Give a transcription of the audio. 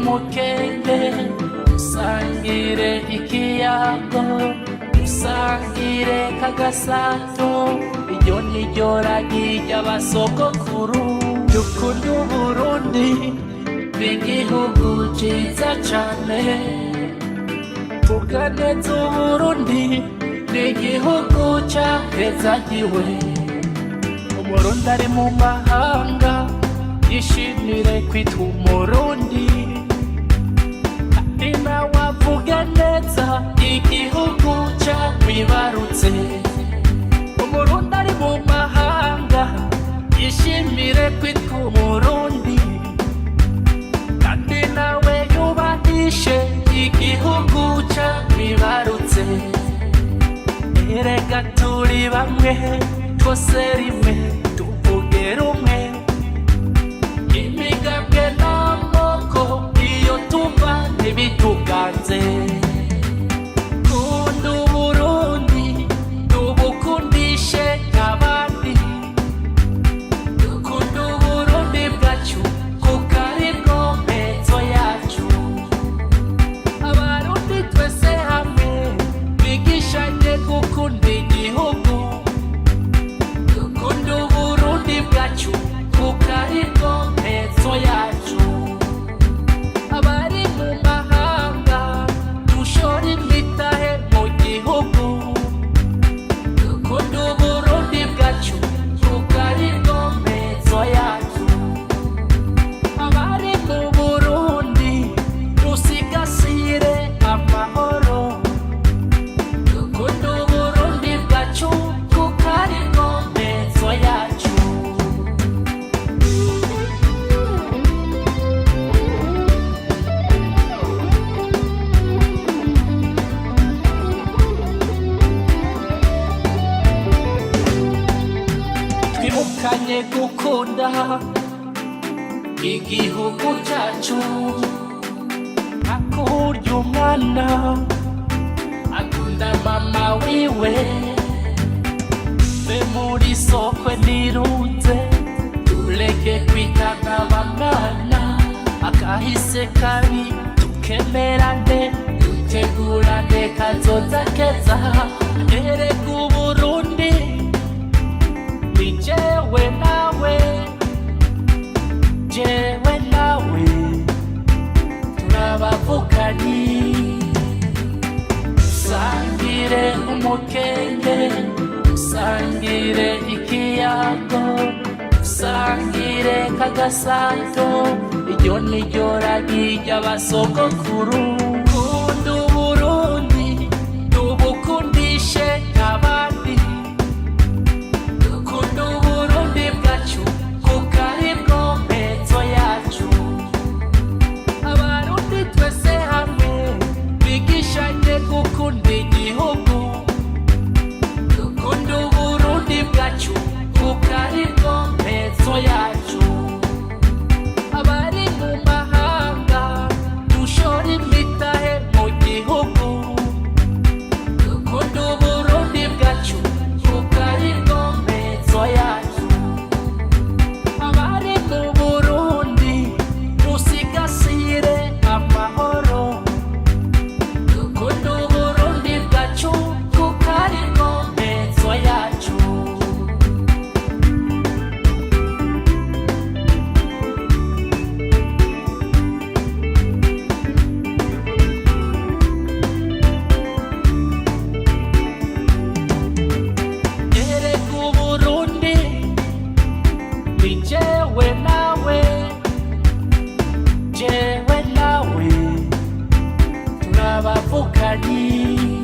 Umukenge, dusangire ikiyago, dusangire kagasato. Iryo ni ryo ragi ry'abasogokuru. Dukunda Uburundi, ni igihugu ciza cane. Vuga neza Uburundi, ni igihugu cahezagiwe. Umurundi ari mu mahanga yishimire kwitwa Umurundi, kandi nawe avuge neza igihugu camwibarutse. Umurundi ari mu mahanga yishimire kwitwa Umurundi, kandi nawe yubahishe igihugu camwibarutse. Erega turi bamwe, twose rimwe, tuvuge rumwe. Imigambwe n'amoko iyo tuva ntibituganze. Kunda Uburundi, tubukundishe abandi. Dukunda Uburundi bwacu, kuko aribwo mpetso yacu. Abarundi twese hamwe bigishanye gukunda igihugu. Dukunda Uburundi bwacu, kuko aribwo mpetso yacu. Abari mu mahanga dushora imitahe mu gihugu. Dukunda Uburundi bwacu, kuko aribwo mpetso yacu. Abari mu Burundi dusigasire amahoro. Dukunda Uburundi bwacu, kuko aribwo mpetso yacu. Twibukanye gukunda igihugu cyacu, hakurya umwana akunda mama wiwe. Be muri sokwe nirunze, tureke kwitana bamwana. Akahise kabi tukemerane, dutegurane kazoza keza. Erega Uburundi ni jewe nawe, jewe nawe turabavukanyi. Dusangire umukenge, dusangire ikiyago, dusangire kagasato. Iryo ni ryo ragi ry'abasogokuru. Kunda Uburundi, tubukundishe abandi. Dukunda Uburundi bwacu, kuko aribwo mpetso yacu. Abarundi twese hamwe bigishanye gukunda igihugu. Dukunda Uburundi bwacu, kuko aribwo mpetso yacu. Abari mu mahanga dushora imitahe mu gihugu. Dukunda Uburundi bwacu, kuko aribwo mpetso yacu. Abari mu Burundi dusigasire amahoro. Dukunda Uburundi bwacu, kuko aribwo mpetso yacu. Erega Uburundi ni jewe nawe, jewe nawe turabavukanyi.